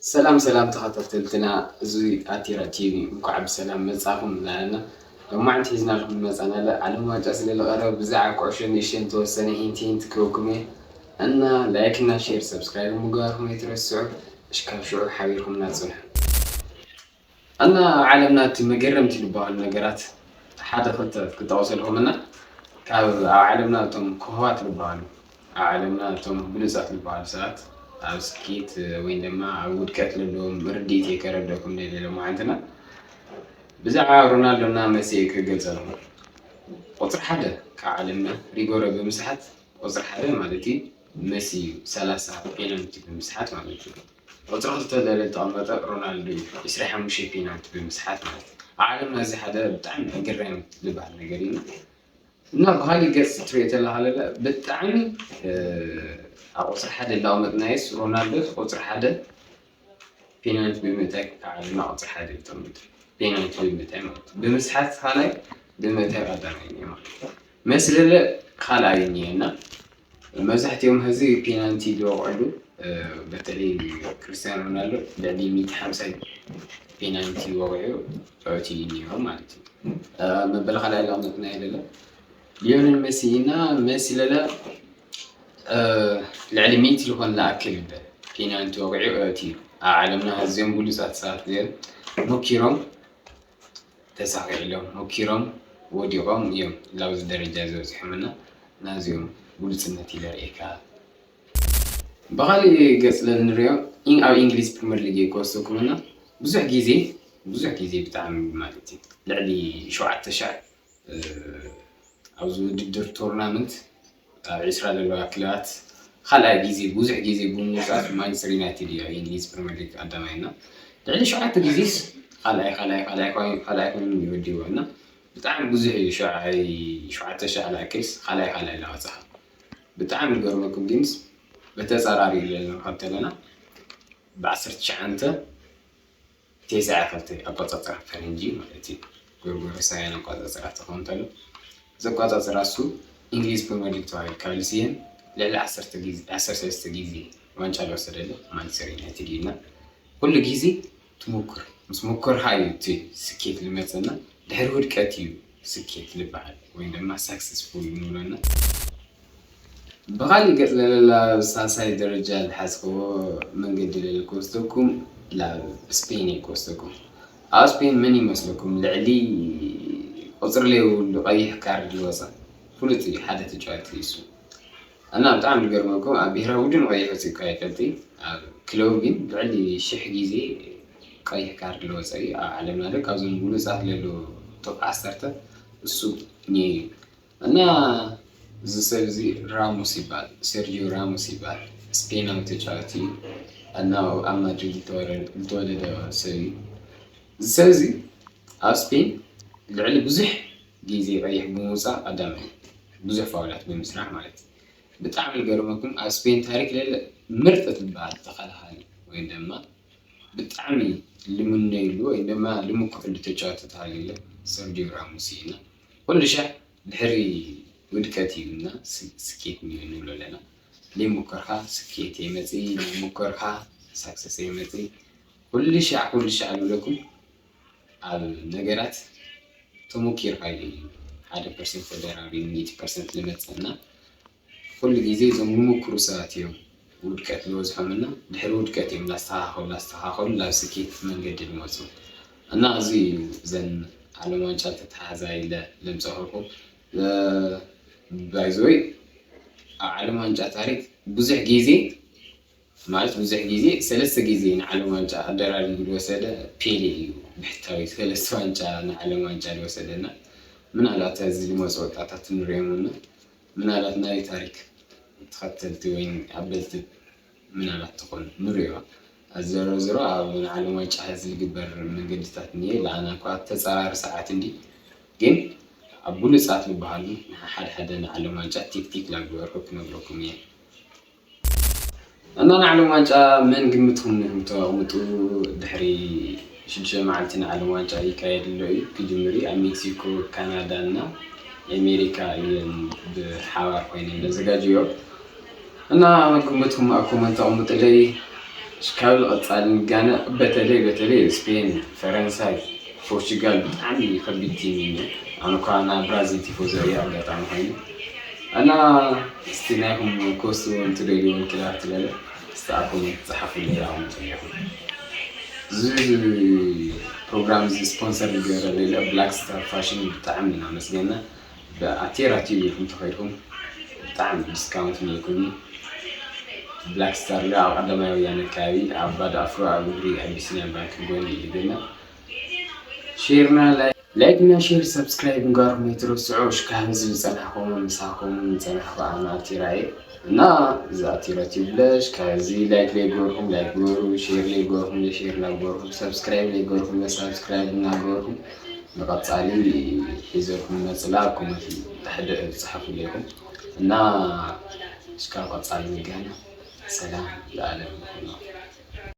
ሰላም ሰላም ተኸታተልትና፣ እዚ ኣቲራ ቲቪ እንኳዕ ብሰላም መጻኹም እናበልና፣ ሎማዓንቲ ሒዝናልኩም ዝመጻናለ ዓለም ዋንጫ ስለ ዝቐረበ ብዛዕባ ኩዕሾ ንእሽተን ተወሰነ ሂንት ሂንት ክህበኩም እየ። እና ላይክ እና ሼር ሰብስክራይብ ምግባርኩም ኣይትረስዑ። እሽካብ ሽዑ ሓቢርኩምና ጽንሑ። እና ኣብ ዓለምና እቲ መገረምቲ ዝበሃሉ ነገራት ሓደ ክልተ ክጠቕሰልኩም እና ካብ ኣብ ዓለምና እቶም ኮኸባት ዝበሃሉ ኣብ ዓለምና እቶም ብሉጻት ዝበሃሉ ሰባት ኣብ ስኬት ወይ ድማ ኣብ ውድቀት ዘለዎም ርድኢት እየ ከረድአኩም ደልየ ሎማዓንትና። ብዛዕባ ሮናልዶ እና መሲ እየ ክገልጸልኩም። ቁጽሪ ሓደ ካብ ዓለምና ሪጎሮ ብምስሓት ቁጽሪ ሓደ ማለት እዩ መሲ እዩ ሰላሳ ፔናልቲ ብምስሓት ማለት እዩ። ቁጽሪ ክልተ ደለ ዝተቐመጠ ሮናልዶ እዩ ዕስራ ሓሙሽተ ፔናልቲ ብምስሓት ማለት እዩ። ኣብ ዓለምና እዚ ሓደ ብጣዕሚ ኣገራሚ ዝበሃል ነገር እዩ። እና ብኻሊእ ገጽ ትሪኦ ተለኻ ለለ ብጣዕሚ ኣብ ቁጽሪ ሓደ እንዳቐመጥናየስ ሮናልዶ ቁጽሪ ሓደ ፔናልቲ ብምእታይ ካብ ዓለምና ቁጽሪ ሓደ ይጠምት። ፔናልቲ ብምእታይ ማለት እዩ። ብምስሓት ካልኣይ ብምእታይ ቀዳማይ እዩ ማለት እዩ። መሲ ለለ ካልኣይ እኒኤና መብዛሕትኦም ሕዚ ፔናልቲ ዝወቕዕሉ በተለይ ክርስቲያኖ ሮናልዶ ልዕሊ ሚእቲ ሓምሳ ፔናልቲ ወቒዑ ጨወቲ እዩ እኒኦ ማለት እዩ። መበል ካልኣይ ላቕመጥና የለለ ሊዮነል መሲ እና መሲ ለለ ልዕሊ ሚእቲ ዝኾን ለኣክል ፔናልቲ ወቒዑ ጨወቲ እዩ። ኣብ ዓለምና ኣዝዮም ብሉጻት ሰባት ገይሩ ሞኪሮም ተሳኺዕሎም ሞኪሮም ወዲቖም እዮም ላብዚ ደረጃ ዝበፅሖም እና ናዚኦም ብሉፅነት ይለርእየካ። ብኻሊእ ገፅ ለንሪኦ ኣብ ኢንግሊዝ ፕሪምየር ሊግ ክወስደኩም እና ብዙሕ ግዜ ብዙሕ ግዜ ብጣዕሚ ማለት እዩ ልዕሊ ሸውዓተ ሻዕ ኣብዚ ውድድር ቶርናመንት ኣብ ዕስራ ዘለዋ ክለባት ካልኣይ ግዜ ብዙሕ ግዜ ብምውፃእ ማንቸስተር ዩናይትድ እዩ ኣብ እንግሊዝ ፕሪምየር ሊግ ቀዳማይ እና ልዕሊ ሸውዓተ ግዜስ ካልኣይ ካልኣይ ካልኣይ ኮይኑ ይወዲዎ እና ብጣዕሚ ብዙሕ እዩ። ሸውዓተ ሻዕ ላክልስ ካልኣይ ካልኣይ ላወፅኻ ብጣዕሚ ዝገርመኩም ግንስ በተፃራሪ ኢለ ንረኸብ ተለና ብዓሰርተ ትሽዓተ ተስዓ ክልተ ኣቆፃፅራ ፈረንጂ ማለት እዩ። ጎርጎሮሳውያን ኣቆፃፅራ ተኾን ተሎ እዚ ኣቆፃፅራ እሱ እንግሊዝ ፕሪምየር ሊግ ተባሂሉ ካብ ዝስየም ልዕሊ ዓሰርተ ግዜ ዓሰርተ ሰለስተ ግዜ ዋንጫ ዝወሰደለ ማንቸስተር ዩናይትድ እዩ እና ኩሉ ግዜ ትሙክር ምስ ሙክርካ እዩ እቲ ስኬት ዝመፅና ድሕሪ ውድቀት እዩ ስኬት ዝበሃል ወይ ድማ ሳክሰስፉል ንብለና። ብኻሊእ ገፅ ለለላ ሳልሳይ ደረጃ ዝሓዝክዎ መንገዲ ለለ ክወስደኩም ላብ ስፔን እየ ክወስደኩም። ኣብ ስፔን መን ይመስለኩም ልዕሊ ቁፅሪ ለይብሉ ቀይሕ ካርድ ዝወፀ ፍሉጥ እዩ ሓደ ተጫዋቲ እሱ እና ብጣዕሚ ዝገርመኩም ኣብ ብሄራዊ ቡድን ቀይሕ ወፂእካ ይፈልጥ ኣብ ክለቡ ግን ልዕሊ ሽሕ ግዜ ቀይሕ ካርድ ዝወፀ እዩ ኣብ ዓለምና ዶ ካብዞም ብሉፃት ለሉ ቶፕ ዓሰርተ እሱ እዩ እና እዚ ሰብ እዚ ራሞስ ይበሃል፣ ሰርጂዮ ራሞስ ይበሃል። ስፔናዊ ተጫዋቲ እዩ እና ኣብ ማድሪድ ዝተወለደ ሰብ እዩ። እዚ ሰብ እዚ ኣብ ስፔን ልዕሊ ብዙሕ ግዜ ቀይሕ ብምውፃእ ቀዳማይ ብዙሕ ፋውላት ብምስራሕ ማለት እዩ። ብጣዕሚ ዝገርመኩም ኣብ ስፔን ታሪክ ለለ ምርጥ ትበሃል ተኸላኻሊ ወይ ድማ ብጣዕሚ ልምነይሉ ወይ ድማ ልምክሕሉ ተጫዋቲ ተሃልዩለ ሰርጂዮ ራሞስ እዩ እና ኩሉ ሻዕ ድሕሪ ውድቀት እዩ እና ስኬት እዩ ንብሎ ኣለና። ዘይሞከርካ ስኬት የመፅእ፣ ዘይሞከርካ ሳክሰስ የመፅእ። ኩሉ ሻዕ ኩሉ ሻዕ ዝብለኩም ኣብ ነገራት ተሞኪርካ እዩ ሓደ ፐርሰንት ተደራቢ ሚእቲ ፐርሰንት ዝመፅእ እና ኩሉ ግዜ እዞም ዝምክሩ ሰባት እዮም ውድቀት ዝበዝሖም እና ድሕሪ ውድቀት እዮም ላስተኻኸሉ ላስተኻኸሉ ናብ ስኬት መንገዲ ዝመፁ እና እዚ እዩ ዘን ዓለም ዋንጫ ተተሓዛ ኢለ ለምፀኸልኩም ባይዘወይ ኣብ ዓለም ዋንጫ ታሪክ ብዙሕ ግዜ ማለት ብዙሕ ግዜ ሰለስተ ግዜ ንዓለም ዋንጫ ኣደራሪቡ ዝወሰደ ፔሌ እዩ ብሕታዊ ሰለስተ ዋንጫ ንዓለም ዋንጫ ዝወሰደ እና ምናልባት እዚ ዝመፁ ወጣታት ንሪኦም እና ምናልባት ናይ ታሪክ ተኸተልቲ ወይ ኣበልቲ ምናልባት ትኾኑ ንሪኦ ኣዘረዝሮ ኣብ ንዓለም ዋንጫ ሕዚ ዝግበር መንገድታት እኒኤ ለኣና እኳ ተፃራሪ ሰዓት እንዲ ግን ኣብ ብሉፃት ዝበሃሉ ሓደ ሓደ ንዓለም ዋንጫ ቲክቲክ ላግበርኩ ክነግረኩም እየ እና ንዓለም ዋንጫ መን ግምትኩም ንህም ተቐምጡ ድሕሪ ሽዱሽተ መዓልቲ ንዓለም ዋንጫ ይካየድ ኣሎ እዩ ክጅምር እዩ ኣብ ሜክሲኮ ካናዳ እና ኣሜሪካ እየን ብሓባር ኮይነን ዘዘጋጅዮ እና ግምትኩም ኣብ ኮመንት ተቐምጡለይ ካብ ዝቐጻሊ ንጋነ በተለይ በተለይ ስፔን፣ ፈረንሳይ፣ ፖርቹጋል ብጣዕሚ ከቢድ ቲም እዩ። ኣነ እኳ ናብ ብራዚል ቲፎዞ እየ ኣጋጣሚ ኮይኑ እና እስቲ ናይኹም ኮስት እውን ትደልዩ እውን ክላብ ትለለ እስቲ ኣብ ኮሜንት ጸሓፉ። ሌላ እውን ትሪኹም እዚ ፕሮግራም እዚ ስፖንሰር ዝገበረ ሌለ ብላክ ስታር ፋሽን ብጣዕሚ እናመስገና ብኣቴራ ቲቪ ኢኹም ተኸይድኩም ብጣዕሚ ዲስካውንት ነይኩም ብላክ ስታር ኣብ ቀዳማይ ወያነ ከባቢ ኣብ ባድ ኣፍሮ ኣብ እግሪ ኣቢሲኒያ ባንክ ጎኒ ኢልገና ሼርና ላይክ እና ሼር ሰብስክራይብ ንጋርኩም ኣይትረስዑ። ሽካብ ህዝቢ ዝፀናሕኩም ምሳኩም ዝፀናሕኩ ኣና ኣቲራ እየ እና እዚ ኣቲራ ቲብለሽ ካብዚ ላይክ ለይገርኩም ላይክ ገሩ ሼር ለይገርኩም ለሼር እናገርኩም ሰብስክራይብ ለይገርኩም ለሳብስክራይብ እናገርኩም ንቐፃሊ ሒዘልኩም መፅላ ኮመንት ታሕዲ ዝፅሓፉ ኣለይኩም እና እስካብ ቀፃሊ ንገና ሰላም ለዓለም ይኹኖ።